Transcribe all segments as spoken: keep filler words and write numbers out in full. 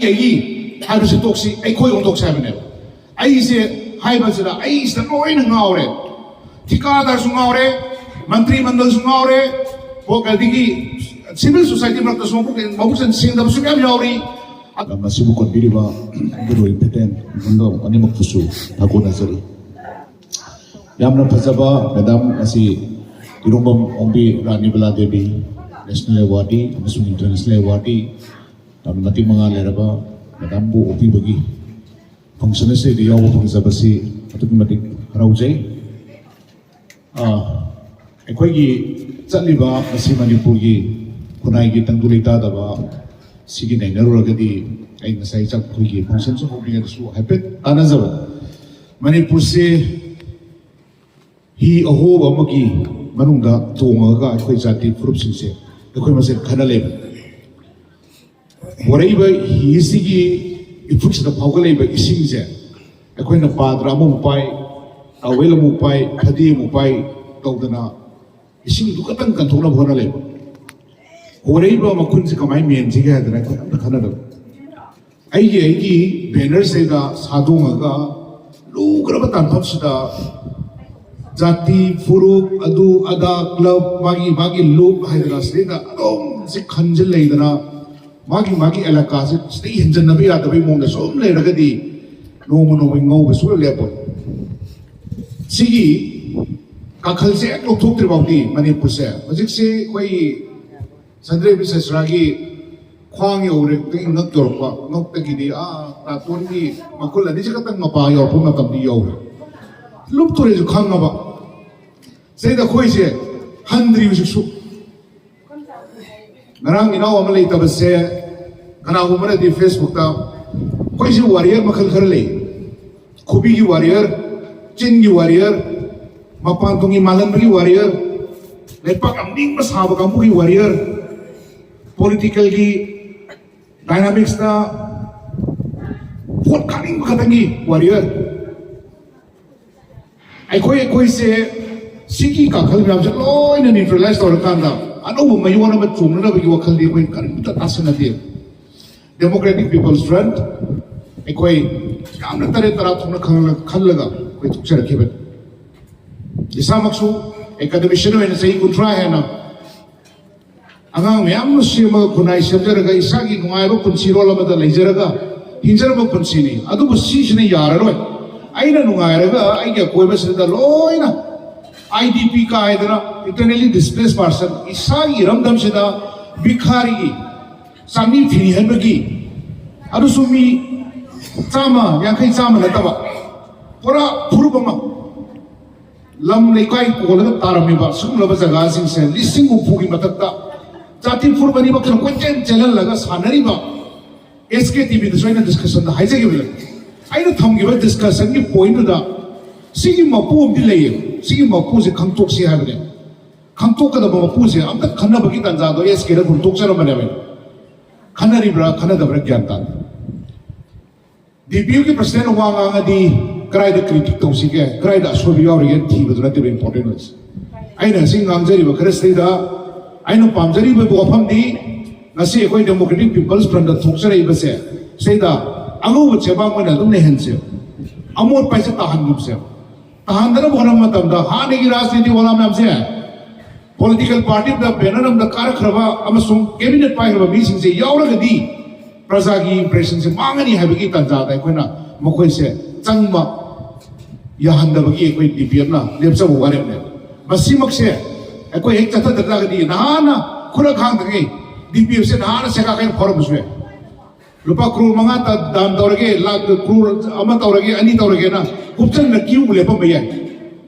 ꯑꯩꯒꯤ ꯍꯥꯏꯕꯁꯤ ꯇꯣꯛꯁꯤ, ꯑꯩꯈꯣꯏ ꯑꯣꯟꯊꯣꯛꯁꯤ ꯍꯥꯏꯕꯅꯦꯕ꯫ ꯑꯩꯁꯦ ꯍꯥꯏꯕꯁꯤꯗ ꯑꯩꯁꯤꯗ ꯂꯣꯏꯅ ꯉꯥꯎꯔꯦ꯫ ꯊꯤꯀꯥꯗꯥꯔꯁꯨ ꯉꯥꯎꯔꯦ, ꯃꯟꯇ꯭ꯔꯤ ꯃꯟꯗꯜꯁꯨ ꯉꯥꯎꯔꯦ, ꯄꯣ-, ꯑꯗꯒꯤ ꯁꯤꯚꯤꯜ ꯁꯣꯁꯥꯏꯇꯤ ꯃꯔꯛꯇꯁꯨ ꯃꯕꯨꯛ, ꯃꯕꯨꯛꯆꯦꯜ ꯁꯦꯡꯗꯕꯁꯨ ꯃꯌꯥꯝ ꯌꯥꯎꯔꯤ꯫ ꯂꯝ ꯑꯁꯤꯕꯨ ꯀꯣꯟꯕꯤꯔꯤꯕ ꯏꯕꯨꯙꯧ ꯏꯄꯦꯇꯦꯟ ꯏꯕꯨꯡꯗꯧ ꯑꯅꯤꯃꯛꯄꯨꯁꯨ ꯊꯥꯒꯣꯟꯅꯖꯔꯤ꯫ ꯌꯥꯝꯅ ꯐꯖꯕ ꯃꯦꯗꯥꯝ ꯑꯁꯤ ꯏꯔꯣꯡꯕꯝ ꯑꯣꯡꯕꯤ ꯔꯥꯅꯤ ꯕꯂꯥ ꯗꯦꯕꯤ, ꯅꯦꯁꯅꯦꯜ ꯑꯦꯋꯥꯔꯗꯤ ꯑꯃꯁꯨꯡ ꯏꯟꯇꯔꯅꯦꯁꯅꯦꯜ ꯑꯦꯋꯥꯔꯗꯤ ꯌꯥꯝꯅ ꯃꯇꯤꯛ ꯃꯉꯥ ꯂꯩꯔꯕ ꯃꯦꯗꯥꯝꯕꯨ ꯑꯣꯛꯄꯤꯕꯒꯤ ꯐꯪꯁꯟ ꯑꯁꯤꯗ ꯌꯥꯎꯕ ꯐꯪꯖꯕꯁꯤ ꯑꯗꯨꯛꯀꯤ ꯃꯇꯤꯛ ꯍꯔꯥꯎꯖꯩ꯫ ꯑꯥ, ꯑꯩꯈꯣꯏꯒꯤ ꯆꯠꯂꯤꯕ ꯉꯁꯤ ꯃꯅꯤꯄꯨꯔꯒꯤ ꯈꯨꯟꯅꯥꯏꯒꯤ ꯇꯪꯗꯨ ꯂꯩꯇꯥꯗꯕ ꯁꯤꯒꯤ ꯅꯩꯅꯔꯨꯔꯒꯗꯤ, ꯑꯩ ꯉꯁꯥꯏ ꯆꯥꯛ, ꯑꯩꯈꯣꯏꯒꯤ ꯐꯪꯁꯟꯁꯨ ꯍꯧꯗ꯭ꯔꯤꯉꯩꯗꯁꯨ ꯍꯥꯏꯐꯦꯠ ꯇꯥꯟꯅꯖꯕ, ꯃꯅꯤꯄꯨꯔꯁꯦ ꯍꯤ ꯑꯍꯣꯕ ꯑꯃꯒꯤ ꯃꯅꯨꯡꯗ ꯇꯣꯡꯉꯒ ꯑꯩꯈꯣꯏ ꯖꯥꯇꯤ ꯐꯨꯔꯨꯞꯁꯤꯡꯁꯦ ꯑꯩꯈꯣꯏ ꯃꯁꯦꯟ ꯈꯟꯅ ꯂꯩꯕ꯫ ꯍꯣꯔꯛꯏꯕ ꯍꯤꯁꯤꯒꯤ ꯏꯐꯨꯠꯁꯤꯗ ꯐꯥꯎꯒꯠꯂꯛꯏꯕ ꯏꯁꯤꯡꯁꯦ ꯑꯩꯈꯣꯏꯅ ꯄꯥꯗ꯭ꯔ ꯑꯃꯃꯨꯛ ꯄꯥꯏ, ꯇꯥꯋꯦꯜ ꯑꯃꯨꯛ ꯄꯥꯏ, ꯐꯗꯤ ꯑꯃꯨꯛ ꯄꯥꯏ ꯇꯧꯗꯅ ꯏꯁꯤꯡꯗꯨ ꯈꯛꯇꯪ ꯀꯟꯊꯣꯛꯅꯕ ꯍꯣꯠꯅ ꯂꯩꯕ꯫ ꯍꯣꯔꯛꯏꯕ ꯃꯈꯨꯟꯁꯤ ꯀꯃꯥꯏꯅ ꯃꯦꯟꯁꯤꯒꯦ ꯍꯥꯏꯗꯅ ꯑꯩꯈꯣꯏ ꯑꯝꯇ ꯈꯟꯅꯗꯕ꯫ ꯑꯩꯒꯤ, ꯑꯩꯒꯤ ꯕꯦꯅꯔꯁꯤꯗ ꯁꯥꯗꯣꯡꯉꯒ ꯂꯨꯈ꯭ꯔꯕ ꯇꯥꯟꯐꯝꯁꯤꯗ ꯖꯥꯇꯤ, ꯐꯨꯔꯨꯞ, ꯑꯗꯨ ꯑꯗꯥ, ꯀ꯭ꯂꯕ, ꯃꯥꯒꯤ, ꯃꯥꯒꯤ ꯂꯨꯞ ꯍꯥꯏꯗꯅ ꯁꯤꯗꯩꯗ ꯑꯗꯨꯝ ꯁꯤ ꯈꯟꯖꯤꯜ ꯂꯩꯗꯅ ꯃꯥꯒꯤ, ꯃꯥꯒꯤ ꯑꯦꯂꯥꯀꯥꯁꯦ ꯁꯤꯗꯩ ꯍꯦꯟꯖꯟꯅꯕ ꯌꯥꯗꯕꯒꯤ ꯃꯑꯣꯡꯗ ꯁꯨꯝ ꯂꯩꯔꯒꯗꯤ ꯅꯣꯡꯃ ꯅꯣꯡꯃꯒꯤ ꯉꯧꯕ ꯁꯨꯡꯂꯦꯞ ꯂꯦꯞꯄꯣꯏ꯫ ꯁꯤꯒꯤ ꯀꯥꯈꯜꯁꯦ ꯍꯦꯛ ꯂꯧꯊꯣꯛꯇ꯭ꯔꯤ ꯐꯥꯎꯗꯤ ꯃꯅꯤꯄꯨꯔꯁꯦ ꯍꯧꯖꯤꯛꯁꯤ ꯑꯩꯈꯣꯏꯒꯤ ꯁꯟꯗ꯭ꯔꯦ ꯕꯤꯁꯦꯁ꯭ꯋꯔꯥꯒꯤ ꯈ꯭ꯋꯥꯡ ꯌꯧꯔꯦ, ꯉꯛ ꯌꯧꯔꯛꯄ, ꯉꯛꯇꯒꯤꯗꯤ ꯑꯥ ꯅꯥꯇꯣꯟꯒꯤ ꯃꯈꯨꯜ ꯑꯅꯤꯁꯤ ꯈꯛꯇꯪ ꯃꯄꯥ ꯌꯧꯔꯛꯄ ꯃꯇꯝꯗꯤ ꯌꯧꯔꯦ꯫ ꯂꯨꯞꯇꯣꯔꯦꯁꯨ ꯈꯪꯉꯕ꯫ ꯁꯤꯗꯩꯗ ꯑꯩꯈꯣꯏꯁꯦ ꯍꯟꯗ꯭ꯔꯤ ꯍꯧꯖꯤꯛꯁꯨ꯫ ꯉꯔꯥꯡ ꯏꯅꯥꯎ ꯑꯃ ꯂꯩꯇꯕꯁꯦ ꯀꯅꯥꯒꯨꯝꯕꯅꯗꯤ ꯐꯦꯁꯕꯨꯛꯇ ꯑꯩꯈꯣꯏꯁꯤ ꯋꯥꯔꯤꯌꯔ ꯃꯈꯜ ꯈꯔ ꯂꯩ꯫ ꯈꯨꯕꯤꯒꯤ ꯋꯥꯔꯤꯌꯔ, ꯆꯤꯟꯒꯤ ꯋꯥꯔꯤꯌꯔ, ꯃꯄꯥꯟ ꯊꯣꯡꯒꯤ ꯃꯥꯜꯍꯟꯕꯒꯤ ꯋꯥꯔꯤꯌꯔ, ꯂꯩꯄꯥꯛ ꯌꯥꯝ ꯅꯤꯡꯕ ꯁꯥꯕ ꯀꯥꯡꯕꯨꯒꯤ ꯋꯥꯔꯤꯌꯔ, ꯄꯣꯂꯤꯇꯤꯀꯦꯜꯒꯤ ꯗꯥꯏꯅꯥꯃꯤꯛꯁꯇ ꯚꯣꯠ ꯀꯥꯅꯤꯡꯕ ꯈꯛꯇꯪꯒꯤ ꯋꯥꯔꯤꯌꯔ꯫ ꯑꯩꯈꯣꯏ, ꯑꯩꯈꯣꯏꯁꯦ ꯁꯤꯒꯤ ꯀꯥꯡꯈꯜ ꯃꯌꯥꯝꯁꯦ ꯂꯣꯏꯅ ꯅ꯭ꯌꯨꯇ꯭ꯔꯦꯂꯥꯏꯁ ꯇꯧꯔꯀꯥꯟꯗ ꯑꯅꯧꯕ ꯃꯌꯣꯟ ꯑꯃ ꯆꯣꯡꯅꯅꯕꯒꯤ ꯋꯥꯈꯜꯗꯤ ꯑꯩꯈꯣꯏ ꯀꯔꯤꯝꯇ ꯇꯥꯁꯟꯅꯗꯦ꯫ Democratic People's Front ꯑꯩꯈꯣꯏ ꯌꯥꯝꯅ ꯇꯔꯦꯠ ꯇꯔꯥ ꯊꯣꯛꯅ ꯈꯜꯂ- ꯈꯜꯂꯒ ꯑꯩꯈꯣꯏ ꯊꯣꯛꯆꯔꯛꯈꯤꯕꯅꯤ꯫ ꯏꯁꯥꯃꯛꯁꯨ ꯑꯦꯀꯥꯗꯦꯃꯤꯁꯤꯌꯟ ꯑꯣꯏꯅ ꯆꯍꯤ ꯀꯨꯟꯊ꯭ꯔꯥ ꯍꯦꯟꯅ ꯑꯉꯥꯡ ꯃꯌꯥꯝ ꯑꯃ ꯁꯦꯝꯃꯒ, ꯈꯨꯟꯅꯥꯏ ꯁꯦꯝꯖꯔꯒ, ꯏꯁꯥꯒꯤ ꯅꯨꯡꯉꯥꯏꯕ ꯄꯨꯟꯁꯤꯔꯣꯜ ꯑꯃꯗ ꯂꯩꯖꯔꯒ ꯍꯤꯡꯖꯔꯝꯕ ꯄꯨꯟꯁꯤꯅꯤ꯫ ꯑꯗꯨꯕꯨ ꯁꯤꯁꯤꯅ ꯌꯥꯔꯔꯣꯏ꯫ ꯑꯩꯅ ꯅꯨꯡꯉꯥꯏꯔꯒ ꯑꯩꯒꯤ ꯑꯀꯣꯏꯕꯁꯤꯗ ꯂꯣꯏꯅ IDP ꯀꯥꯏꯗꯅ, Internally Displaced Person, ꯏꯁꯥꯒꯤ ꯏꯔꯝꯗꯝꯁꯤꯗ ꯚꯤꯈꯥꯔꯤꯒꯤ ꯆꯥꯛꯅꯤ ꯐꯤꯍꯟꯕꯒꯤ, ꯑꯗꯨꯁꯨ ꯃꯤ ꯆꯥꯝꯃ ꯌꯥꯡꯈꯩ, ꯆꯥꯝꯃ ꯅꯠꯇꯕ, ꯄꯨꯔꯥ ꯐꯨꯔꯨꯞ ꯑꯃ ꯂꯝ ꯂꯩꯀꯥꯏ ꯀꯣꯜꯂꯒ ꯇꯥꯔꯝꯃꯤꯕ ꯁꯤꯒꯨꯝꯂꯕ ꯖꯒꯥꯁꯤꯡꯁꯦ ꯂꯤꯁꯤꯡ ꯍꯨꯝꯐꯨꯒꯤ ꯃꯊꯛꯇ ꯖꯥꯇꯤ ꯐꯨꯔꯨꯞ ꯑꯅꯤꯃꯛꯇꯅ ꯀꯣꯏꯆꯦꯟ ꯆꯦꯜꯍꯜꯂꯒ ꯁꯥꯟꯅꯔꯤꯕ꯫ SKTVꯗꯁꯨ ꯑꯩꯅ ꯗꯤꯁꯀꯁꯟꯗ ꯍꯥꯏꯖꯈꯤꯕꯅꯦ꯫ ꯑꯩꯅ ꯊꯝꯈꯤꯕ ꯗꯤꯁꯀꯁꯟꯒꯤ ꯄꯣꯏꯟꯗꯨꯗ ꯁꯤꯒꯤ ꯃꯄꯨ ꯑꯃꯗꯤ ꯂꯩꯌꯦ, ꯁꯤꯒꯤ ꯃꯄꯨꯁꯦ ꯈꯪꯇꯣꯛꯁꯤ ꯍꯥꯏꯕꯅꯦ꯫ ꯈꯪꯇꯣꯛꯀꯗꯕ ꯃꯄꯨꯁꯦ ꯑꯝꯇ ꯈꯟꯅꯕꯒꯤ ꯇꯥꯟꯖꯥꯗꯣ SKꯅ ꯍꯨꯟꯗꯣꯛꯆꯔꯝꯕꯅꯦꯕ꯫ ꯈꯟꯅꯔꯤꯕ꯭ꯔꯥ ꯈꯟꯅꯗꯕ꯭ꯔꯥ ꯒ꯭ꯌꯥꯟ ꯇꯥꯗꯦ꯫ DPFꯀꯤ ꯄ꯭ꯔꯁꯤꯗꯦꯟ ꯋꯥ ꯉꯥꯡꯉꯗꯤ ꯀꯗꯥꯏꯗ ꯀ꯭ꯔꯤꯇꯤꯛ ꯇꯧꯁꯤꯒꯦ, ꯀꯗꯥꯏꯗ ꯑꯁꯣꯏꯕ ꯌꯥꯎꯔꯤꯒꯦ ꯊꯤꯕꯗꯨ ꯅꯠꯇꯦꯕ ꯏꯝꯄꯣꯔꯇꯦꯟ ꯑꯣꯏꯁꯦ꯫ ꯑꯩꯅ ꯉꯁꯤ ꯉꯥꯡꯖꯔꯤꯕ ꯈꯔꯁꯤꯗꯩꯗ ꯑꯩꯅ ꯄꯥꯝꯖꯔꯤꯕ ꯋꯥꯐꯝꯗꯤ, ꯉꯁꯤ ꯑꯩꯈꯣꯏ Democratic People's Frontꯗ ꯊꯣꯛꯆꯔꯛꯏꯕꯁꯦ, ꯁꯤꯗ ꯑꯉꯧꯕ ꯆꯦꯕꯥꯡ ꯑꯣꯏꯅ ꯑꯗꯨꯝ ꯂꯩꯍꯟꯁꯦ, ꯑꯃꯣꯠꯄ ꯍꯥꯏꯁꯦ ꯇꯥꯍꯟꯒꯨꯝꯁꯦ꯫ ꯇꯥꯍꯟꯗꯅꯕ ꯍꯣꯠꯅꯕ ꯃꯇꯝꯗ ꯍꯥꯟꯅꯒꯤ ꯔꯥꯖꯅꯤꯇꯤ ꯋꯥꯂꯥ ꯃꯌꯥꯝꯁꯦ, ꯄꯣꯂꯤꯇꯤꯀꯦꯜ ꯄꯥꯔꯇꯤ ꯑꯃꯗ, ꯕꯦꯅꯔ ꯑꯃꯗ ꯀꯥꯔꯛꯈ꯭ꯔꯕ ꯑꯃꯁꯨꯡ ꯀꯦꯕꯤꯅꯦꯠ ꯄꯥꯏꯈ꯭ꯔꯕ ꯃꯤꯁꯤꯡꯁꯦ ꯌꯥꯎꯔꯒꯗꯤ ꯄ꯭ꯔꯖꯥꯒꯤ ꯏꯝꯄ꯭ꯔꯦꯁꯟꯁꯦ ꯃꯥꯡꯉꯅꯤ ꯍꯥꯏꯕꯒꯤ ꯇꯥꯟꯖꯥꯗ ꯑꯩꯈꯣꯏꯅ ꯃꯈꯣꯏꯁꯦ ꯆꯪꯕ ꯌꯥꯍꯟꯗꯕꯒꯤ ꯑꯩꯈꯣꯏ DPFꯅ ꯂꯦꯞꯆꯕ ꯋꯥꯔꯦꯞꯅꯦ꯫ ꯃꯁꯤꯃꯛꯁꯦ ꯑꯩꯈꯣꯏ ꯍꯦꯛ ꯆꯠꯊꯗ꯭ꯔꯒꯗꯤ ꯅꯍꯥꯟꯅ ꯈꯨꯔꯛ ꯈꯥꯡꯗ꯭ꯔꯤꯉꯩ DPFꯁꯦ ꯅꯍꯥꯟꯅ ꯁꯦꯒꯥ ꯀꯩꯅ ꯐꯥꯎꯔꯝꯕꯁꯨ ꯌꯥꯏ꯫ ꯂꯨꯄꯥ ꯀ꯭ꯔꯣꯔ ꯃꯉꯥ ꯗꯥꯟ ꯇꯧꯔꯒꯦ, ꯂꯥꯛ ꯀ꯭ꯔꯣꯔ ꯑꯃ ꯇꯧꯔꯒꯦ, ꯑꯅꯤ ꯇꯧꯔꯒꯦꯅ ꯀꯨꯞꯁꯟꯅ ꯀ꯭ꯌꯨ ꯂꯦꯞꯄꯝꯕ ꯌꯥꯏ꯫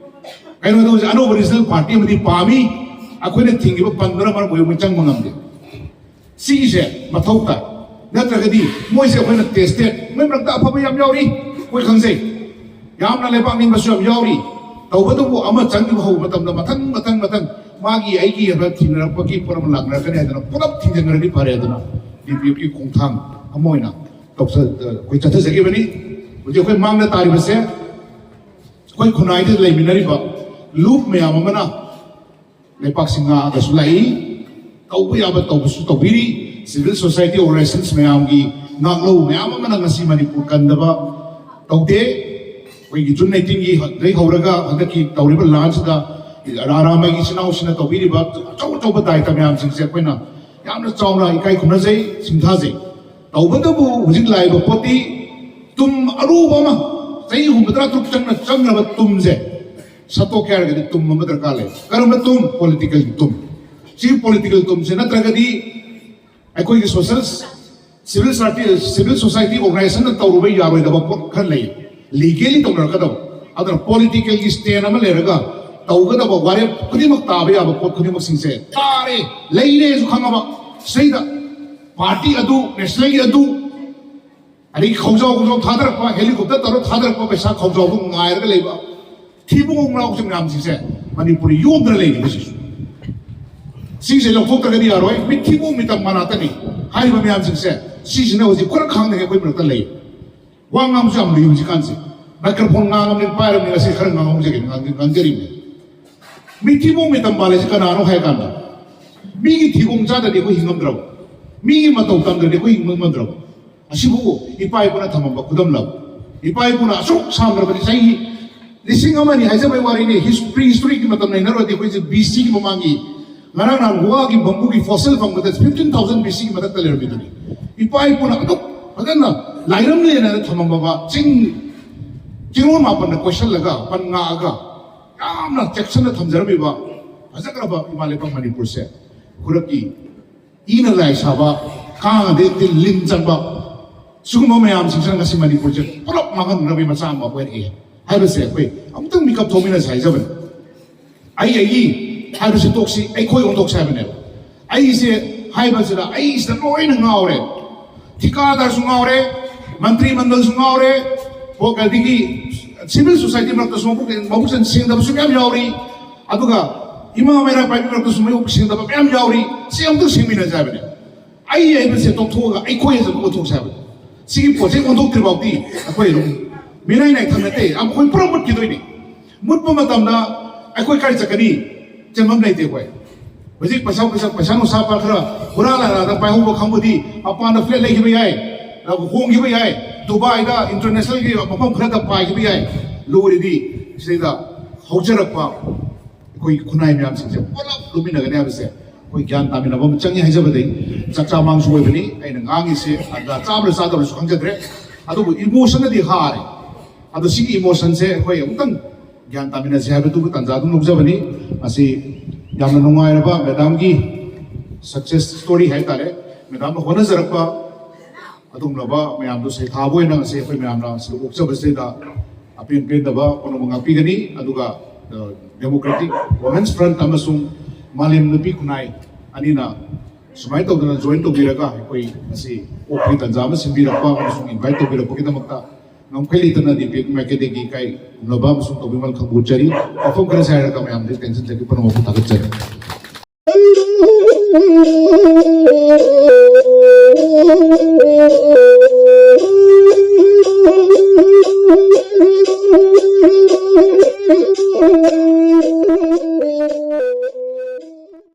ꯀꯩꯅꯣꯗ ꯍꯧꯖꯤꯛ ꯑꯅꯧꯕ ꯔꯤꯖꯅꯦꯜ ꯄꯥꯔꯇꯤ ꯑꯃꯗꯤ ꯄꯥꯝꯃꯤ, ꯑꯩꯈꯣꯏꯅ ꯊꯤꯡꯈꯤꯕ ꯄꯟꯕꯅ ꯃꯔꯝ ꯑꯣꯏꯔꯒ ꯃꯣꯏ ꯆꯪꯕ ꯉꯝꯗꯦ꯫ ꯁꯤꯒꯤꯁꯦ ꯃꯊꯧ ꯇꯥꯏ꯫ ꯅꯠꯇ꯭ꯔꯒꯗꯤ ꯃꯣꯏꯁꯦ ꯑꯩꯈꯣꯏꯅ ꯇꯦꯁꯇꯦꯠ, ꯃꯣꯏ ꯃꯔꯛꯇ ꯑꯐꯕ ꯌꯥꯝ ꯌꯥꯎꯔꯤ, ꯑꯩꯈꯣꯏ ꯈꯪꯖꯩ꯫ ꯌꯥꯝꯅ ꯂꯩꯕꯥꯛ ꯅꯤꯡꯕꯁꯨ ꯌꯥꯝ ꯌꯥꯎꯔꯤ꯫ ꯇꯧꯕꯇꯕꯨ ꯑꯃ ꯆꯪꯈꯤꯕ ꯍꯧꯕ ꯃꯇꯝꯗ ꯃꯊꯪ ꯃꯊꯪ ꯃꯊꯪ ꯃꯥꯒꯤ ꯑꯩꯒꯤ ꯍꯥꯏꯕ ꯊꯤꯅꯔꯛꯄꯒꯤ ꯄꯣꯠ ꯑꯃ ꯂꯥꯛꯅꯔꯛꯀꯅꯤ ꯍꯥꯏꯗꯅ ꯄꯨꯂꯞ ꯊꯤꯡꯖꯤꯟꯈ꯭ꯔꯗꯤ ꯐꯔꯦ ꯑꯗꯨꯅ DPFꯀꯤ ꯈꯣꯡꯊꯥꯡ ꯑꯃ ꯑꯣꯏꯅ ꯇꯧꯖ-, ꯑꯩꯈꯣꯏ ꯆꯠꯊꯖꯈꯤꯕꯅꯤ꯫ ꯍꯧꯖꯤꯛ ꯑꯩꯈꯣꯏ ꯃꯥꯡꯗ ꯇꯥꯔꯤꯕꯁꯦ ꯑꯩꯈꯣꯏ ꯈꯨꯟꯅꯥꯏꯗ ꯂꯩꯃꯤꯟꯅꯔꯤꯕ ꯂꯨꯞ ꯃꯌꯥꯝ ꯑꯃꯅ ꯂꯩꯄꯥꯛꯁꯤ ꯉꯥꯛꯑꯒꯁꯨ ꯂꯥꯛꯏ, ꯇꯧꯕ ꯌꯥꯕ ꯇꯧꯕꯁꯨ ꯇꯧꯕꯤꯔꯤ꯫ Civil society organizations ꯃꯌꯥꯝꯒꯤ ꯉꯥꯛꯂꯧ ꯃꯌꯥꯝ ꯑꯃꯅ ꯉꯁꯤ ꯃꯅꯤꯄꯨꯔ ꯀꯟꯗꯕ ꯇꯧꯗꯦ꯫ ꯑꯩꯈꯣꯏꯒꯤ ꯖꯨꯟ ꯑꯩꯠꯇꯤꯟꯒꯤ ꯗꯒꯤ ꯍꯧꯔꯒ ꯍꯟꯗꯛꯀꯤ ꯇꯧꯔꯤꯕ ꯂꯥꯟꯁꯤꯗ ꯑꯔꯥ ꯑꯔꯥꯃꯒꯤ ꯏꯆꯤꯟ ꯏꯅꯥꯎꯁꯤꯡꯅ ꯇꯧꯕꯤꯔꯤꯕ ꯑꯆꯧ ꯑꯆꯧꯕ ꯗꯥꯏꯇ ꯃꯌꯥꯝꯁꯤꯡꯁꯦ ꯑꯩꯈꯣꯏꯅ ꯌꯥꯝꯅ ꯆꯥꯎꯅ ꯏꯀꯥꯏ ꯈꯨꯝꯅꯖꯩ, ꯁꯤꯡꯊꯥꯖꯩ꯫ ꯇꯧꯕꯇꯕꯨ ꯍꯧꯖꯤꯛ ꯂꯥꯛꯏꯕ ꯄꯣꯠꯇꯤ ꯇꯨꯝ ꯑꯔꯨꯕ ꯑꯃ, ꯆꯍꯤ ꯍꯨꯝꯐꯨꯇꯔꯥ ꯇꯔꯨꯛ ꯆꯪꯅ ꯆꯪꯅꯕ ꯇꯨꯝꯁꯦ ꯁꯠꯇꯣꯛꯀꯦ ꯍꯥꯏꯔꯒꯗꯤ ꯇꯨꯝ ꯑꯃ ꯗꯔꯀꯥꯔ ꯂꯩ꯫ ꯀꯔꯝꯕ ꯇꯨꯝ? ꯄꯣꯂꯤꯇꯤꯀꯦꯜꯒꯤ ꯇꯨꯝ꯫ ꯁꯤ ꯄꯣꯂꯤꯇꯤꯀꯦꯜ ꯇꯨꯝꯁꯦ ꯅꯠꯇ꯭ꯔꯒꯗꯤ ꯑꯩꯈꯣꯏꯒꯤ social, civil society, civil society ꯑꯣꯔꯒꯅꯥꯏꯖꯦꯁꯟꯅ ꯇꯧꯔꯨꯕ ꯌꯥꯔꯣꯏꯗꯕ ꯄꯣꯠ ꯈꯔ ꯂꯩ, ꯂꯤꯒꯦꯂꯤ ꯇꯧꯅꯔꯛꯀꯗꯕ꯫ ꯑꯗꯨꯅ ꯄꯣꯂꯤꯇꯤꯀꯦꯜꯒꯤ ꯁ꯭ꯇꯦꯟ ꯑꯃ ꯂꯩꯔꯒ ꯇꯧꯒꯗꯕ ꯋꯥꯔꯦꯞ ꯈꯨꯗꯤꯡꯃꯛ ꯇꯥꯕ ꯌꯥꯕ ꯄꯣꯠ ꯈꯨꯗꯤꯡꯃꯛꯁꯤꯡꯁꯦ ꯇꯥꯔꯦ, ꯂꯩꯔꯦꯁꯨ ꯈꯪꯉꯕ, ꯁꯤꯗ ꯄꯥꯔꯇꯤ ꯑꯗꯨ, ꯅꯦꯁꯅꯦꯜꯒꯤ ꯑꯗꯨ, ꯑꯗꯒꯤ ꯈꯧꯖꯥꯎ ꯈꯧꯖꯥꯎ ꯊꯥꯗꯔꯛꯄ, ꯍꯦꯂꯤꯀꯣꯞꯇꯔ ꯇꯧꯔ ꯊꯥꯗꯔꯛꯄ ꯄꯩꯁꯥ ꯈꯧꯖꯥꯎꯗꯨ ꯉꯥꯏꯔꯒ ꯂꯩꯕ ꯊꯤꯕꯣꯡ ꯂꯥꯎꯁꯤꯡ ꯃꯌꯥꯝꯁꯤꯡꯁꯦ ꯃꯅꯤꯄꯨꯔꯗ ꯌꯣꯝꯗꯅ ꯂꯩꯔꯤꯕ ꯁꯤꯁꯨ꯫ ꯁꯤꯁꯦ ꯂꯧꯊꯣꯛꯇ꯭ꯔꯒꯗꯤ ꯌꯥꯔꯣꯏ꯫ ꯃꯤꯠ ꯊꯤꯕꯣꯡ ꯃꯤꯇꯝ ꯃꯅꯥꯛꯇꯅꯤ ꯍꯥꯏꯔꯤꯕ ꯃꯌꯥꯝꯁꯤꯡꯁꯦ꯫ ꯁꯤꯁꯤꯅ ꯍꯧꯖꯤꯛ ꯈꯨꯔꯛ ꯈꯥꯡꯗꯒꯩ ꯑꯩꯈꯣꯏ ꯃꯔꯛꯇ ꯂꯩ꯫ ꯋꯥ ꯉꯥꯡꯕꯁꯨ ꯌꯥꯝ ꯂꯨꯏ ꯍꯧꯖꯤꯛꯀꯥꯟꯁꯦ꯫ ꯃꯥꯏꯀ꯭ꯔꯣꯐꯣꯟ ꯉꯥꯡꯉꯕꯅꯤꯅ, ꯄꯥꯏꯔꯕꯅꯤꯅ ꯉꯁꯤ ꯈꯔ ꯉꯥꯡꯍꯧꯖꯒꯦ, ꯉꯥꯡ-, ꯉꯥꯡꯖꯔꯤꯕꯅꯤ꯫ ꯃꯤꯠ ꯊꯤꯕꯣꯡ ꯃꯤꯇꯝ ꯄꯥꯜꯂꯤꯁꯤ ꯀꯅꯥꯅꯣ ꯍꯥꯏ ꯀꯥꯟꯗ, ꯃꯤꯒꯤ ꯊꯤꯕꯣꯡ ꯆꯥꯗ꯭ꯔꯗꯤ ꯑꯩꯈꯣꯏ ꯍꯤꯡꯉꯝꯗ꯭ꯔꯕ, ꯃꯤꯒꯤ ꯃꯇꯧ ꯇꯝꯗ꯭ꯔꯗꯤ ꯑꯩꯈꯣꯏ ꯍꯤꯡꯕ ꯉꯝꯗ꯭ꯔꯕ꯫ ꯑꯁꯤꯕꯨ ꯏꯄꯥ ꯏꯄꯨꯅ ꯊꯝꯃꯝꯕ ꯈꯨꯗꯝꯂꯕ? ꯏꯄꯥ ꯏꯄꯨꯅ ꯑꯁꯨꯛ ꯁꯥꯡꯈ꯭ꯔꯕꯗꯤ, ꯆꯍꯤ ꯂꯤꯁꯤꯡ ꯑꯃ ꯑꯅꯤ ꯍꯥꯏꯖꯕꯩ ꯋꯥꯔꯤꯅꯤ, ꯍꯤꯁ-, ꯄ꯭ꯔꯤ ꯍꯤꯁꯇꯣꯔꯤꯛꯀꯤ ꯃꯇꯝ ꯅꯩꯅꯔꯨꯔꯗꯤ ꯑꯩꯈꯣꯏꯁꯦ ꯕꯤ ꯁꯤꯒꯤ ꯃꯃꯥꯡꯒꯤ, ꯉꯔꯥꯡ ꯅꯍꯥꯟ ꯒꯣꯋꯥꯒꯤ ꯕꯝꯕꯨꯒꯤ ꯐꯣꯁꯤꯜ ꯐꯪꯕꯗ ꯐꯤꯐꯇꯤꯟ ꯊꯥꯎꯖꯟ ꯕꯤ ꯁꯤꯒꯤ ꯃꯊꯛꯇ ꯂꯩꯔꯝꯃꯤꯗꯨꯅꯤ꯫ ꯏꯄꯥ ꯏꯄꯨꯅ ꯑꯗꯨꯛ ꯐꯖꯅ ꯂꯥꯏꯔꯝꯂꯦꯅ ꯊꯝꯃꯝꯃꯕ ꯆꯤꯡ, ꯆꯤꯡꯂꯣꯟ ꯃꯥꯄꯟꯅ ꯀꯣꯏꯁꯜꯂꯒ, ꯄꯟ ꯉꯥꯛꯑꯒ, ꯌꯥꯝꯅ ꯆꯦꯛꯁꯤꯟꯅ ꯊꯝꯖꯔꯝꯃꯤꯕ ꯐꯖꯈ꯭ꯔꯕ ꯏꯃꯥ ꯂꯩꯕꯥꯛ ꯃꯅꯤꯄꯨꯔꯁꯦ ꯈꯨꯔꯛꯀꯤ ꯏꯅ ꯂꯥꯏ ꯁꯥꯕ, ꯀꯥꯡ ꯑꯗꯩ ꯇꯤꯟ ꯂꯤꯟ ꯆꯪꯕ, ꯁꯤꯒꯨꯝꯕ ꯃꯌꯥꯝꯁꯤꯡꯁꯤꯅ ꯉꯁꯤ ꯃꯅꯤꯄꯨꯔꯁꯦ ꯄꯨꯂꯞ ꯃꯥꯡꯍꯟꯅꯕꯒꯤ ꯃꯆꯥꯛ ꯑꯃ ꯑꯣꯏꯔꯛꯑꯦ ꯍꯥꯏꯕꯁꯦ ꯑꯩꯈꯣꯏ ꯑꯃꯨꯛꯇꯪ ꯃꯤꯀꯞ ꯊꯣꯛꯃꯤꯟꯅꯁꯦ ꯍꯥꯏꯖꯕꯅꯤ꯫ ꯑꯩ ꯑꯩꯒꯤ ꯍꯥꯏꯕꯁꯤ ꯇꯣꯛꯁꯤ, ꯑꯩꯈꯣꯏ ꯑꯣꯟꯊꯣꯛꯁꯤ ꯍꯥꯏꯕꯅꯦꯕ꯫ ꯑꯩꯁꯦ ꯍꯥꯏꯕꯁꯤꯗ ꯑꯩꯁꯤꯗ ꯂꯣꯏꯅ ꯉꯥꯎꯔꯦ꯫ ꯊꯤꯀꯥꯗꯥꯔꯁꯨ ꯉꯥꯎꯔꯦ, ꯃꯟꯇ꯭ꯔꯤ ꯃꯟꯗꯜꯁꯨ ꯉꯥꯎꯔꯦ, ꯑꯗꯒꯤ ꯁꯤꯚꯤꯜ ꯁꯣꯁꯥꯏꯇꯤ ꯃꯔꯛꯇꯁꯨ ꯃꯕꯨꯛ, ꯃꯕꯨꯛꯆꯦꯜ ꯁꯦꯡꯗꯕꯁꯨ ꯃꯌꯥꯝ ꯌꯥꯎꯔꯤ꯫ ꯑꯗꯨꯒ ꯏꯃꯥ ꯃꯩꯔꯥ ꯄꯥꯏꯕꯤ ꯃꯔꯛꯇꯁꯨ ꯃꯕꯨꯛ ꯁꯦꯡꯗꯕ ꯃꯌꯥꯝ ꯌꯥꯎꯔꯤ꯫ ꯁꯤ ꯑꯃꯨꯛꯇꯪ ꯁꯦꯡꯃꯤꯟꯅꯁꯦ ꯍꯥꯏꯕꯅꯦ꯫ ꯑꯩ ꯍꯥꯏꯕꯁꯦ ꯇꯣꯛꯊꯣꯛꯑꯒ ꯑꯩꯈꯣꯏ ꯍꯥꯏꯕꯁꯦ ꯑꯣꯟꯊꯣꯛꯁꯦ ꯍꯥꯏꯕꯅꯦ꯫ ꯁꯤꯒꯤ ꯄꯣꯠꯁꯦ ꯑꯣꯟꯊꯣꯛꯇ꯭ꯔꯤ ꯐꯥꯎꯗꯤ ꯑꯩꯈꯣꯏ ꯑꯗꯨꯝ ꯃꯤꯅꯥꯏ ꯅꯥꯏꯊꯪ ꯅꯠꯇꯦ, ꯑꯩꯈꯣꯏ ꯄꯨꯔꯥ ꯃꯨꯠꯈꯤꯗꯣꯏꯅꯤ꯫ ꯃꯨꯠꯄ ꯃꯇꯝꯗ ꯑꯩꯈꯣꯏ ꯀꯥꯏ ꯆꯠꯀꯅꯤ? ꯆꯦꯟꯐꯝ ꯂꯩꯇꯦ ꯑꯩꯈꯣꯏ꯫ ꯍꯧꯖꯤꯛ ꯄꯩꯁꯥ ꯄꯩꯁꯥ ꯄꯩꯁꯥ ꯅꯨꯡꯁꯥ ꯈꯔ ꯍꯨꯔꯥꯟ ꯂꯥꯟꯗ ꯄꯥꯏꯍꯧꯕ ꯀꯥꯡꯕꯨꯗꯤ ꯃꯄꯥꯟꯗ ꯐ꯭ꯂꯦꯠ ꯂꯩꯈꯤꯕ ꯌꯥꯏ, ꯍꯣꯡꯈꯤꯕ ꯌꯥꯏ, ꯗꯨꯕꯥꯏꯗ ꯏꯟꯇꯔꯅꯦꯁꯅꯦꯜꯒꯤ ꯃꯐꯝ ꯈꯔꯗ ꯄꯥꯏꯈꯤꯕ ꯌꯥꯏ꯫ ꯂꯨꯔꯤꯗꯤ ꯁꯤꯗ ꯍꯧꯖꯔꯛꯄ ꯑꯩꯈꯣꯏ ꯈꯨꯟꯅꯥꯏ ꯃꯌꯥꯝꯁꯤꯡꯁꯦ ꯄꯨꯂꯞ ꯂꯨꯃꯤꯟꯅꯒꯅꯤ ꯍꯥꯏꯕꯁꯦ ꯑꯩꯈꯣꯏ ꯒ꯭ꯌꯥꯟ ꯇꯥꯃꯤꯟꯅꯕ ꯑꯃ ꯆꯪꯉꯤ ꯍꯥꯏꯖꯕꯗꯤ ꯆꯥꯛꯆꯥ ꯃꯥꯡꯁꯨ ꯑꯣꯏꯕꯅꯤ꯫ ꯑꯩꯅ ꯉꯥꯡꯉꯤꯁꯦ ꯑꯗ ꯆꯥꯕ꯭ꯔꯥ ꯆꯥꯗꯕ꯭ꯔꯥꯁꯨ ꯈꯪꯖꯗ꯭ꯔꯦ, ꯑꯗꯨꯕꯨ ꯏꯃꯣꯁꯟꯅꯗꯤ ꯍꯥꯔꯦ꯫ ꯑꯗꯣ ꯁꯤꯒꯤ ꯏꯃꯣꯁꯟꯁꯦ ꯑꯩꯈꯣꯏ ꯑꯃꯨꯛꯇꯪ ꯒ꯭ꯌꯥꯟ ꯇꯥꯃꯤꯟꯅꯁꯤ ꯍꯥꯏꯕꯗꯨꯕꯨ ꯇꯥꯟꯖꯥ ꯑꯗꯨꯝ ꯂꯧꯖꯕꯅꯤ꯫ ꯑꯁꯤ ꯌꯥꯝꯅ ꯅꯨꯡꯉꯥꯏꯔꯕ ꯃꯦꯗꯥꯝꯒꯤ ꯁꯛꯁꯦꯁ ꯁ꯭ꯇꯣꯔꯤ ꯍꯥꯏꯇꯥꯔꯦ꯫ ꯃꯦꯗꯥꯝꯅ ꯍꯣꯠꯅꯖꯔꯛꯄ ꯑꯗꯨꯒꯨꯝꯂꯕ ꯃꯌꯥꯝꯗꯣ ꯁꯩꯊꯥꯕ ꯑꯣꯏꯅ ꯉꯁꯤ ꯑꯩꯈꯣꯏ ꯃꯌꯥꯝꯅ ꯁꯤꯗ ꯑꯣꯛꯆꯕꯁꯤꯗ ꯑꯄꯦꯟ ꯄꯦꯟꯗꯕ ꯄꯨꯝꯅꯃꯛ ꯉꯥꯛꯄꯤꯒꯅꯤ꯫ ꯑꯗꯨꯒ ꯗꯦꯃꯣꯀ꯭ꯔꯦꯇꯤꯛ ꯋꯨꯃꯦꯟꯁ ꯐ꯭ꯔꯟꯠ ꯑꯃꯁꯨꯡ ꯃꯥꯂꯦꯝ ꯅꯨꯄꯤ ꯈꯨꯟꯅꯥꯏ ꯑꯅꯤꯅ ꯁꯨꯃꯥꯏꯅ ꯇꯧꯗꯅ ꯖꯣꯏꯟ ꯇꯧꯕꯤꯔꯒ ꯑꯩꯈꯣꯏ ꯉꯁꯤ ꯑꯣꯛꯄꯒꯤ ꯇꯥꯟꯖꯥ ꯑꯃ ꯁꯤꯟꯕꯤꯔꯛꯄ ꯑꯃꯁꯨꯡ ꯏꯟꯚꯥꯏꯠ ꯇꯧꯕꯤꯔꯛꯄꯒꯤꯗꯃꯛꯇ ꯉꯝꯈꯩ ꯂꯩꯇꯅ ꯗꯤꯄꯦꯛ ꯃꯥꯏꯀꯩꯗꯒꯤ ꯏꯀꯥꯏ ꯈꯨꯝꯅꯕ ꯑꯃꯁꯨꯡ ꯇꯧꯕꯤꯃꯜ ꯈꯪꯕꯨ ꯎꯠꯆꯔꯤ꯫ ꯋꯥꯐꯝ ꯈꯔꯁꯦ ꯍꯥꯏꯔꯒ ꯃꯌꯥꯝꯗ ꯑꯦꯇꯦꯟꯁꯟ ꯆꯠꯈꯤ ꯄꯨꯝꯅꯃꯛꯄꯨ ꯊꯥꯒꯠꯆꯔꯤ꯫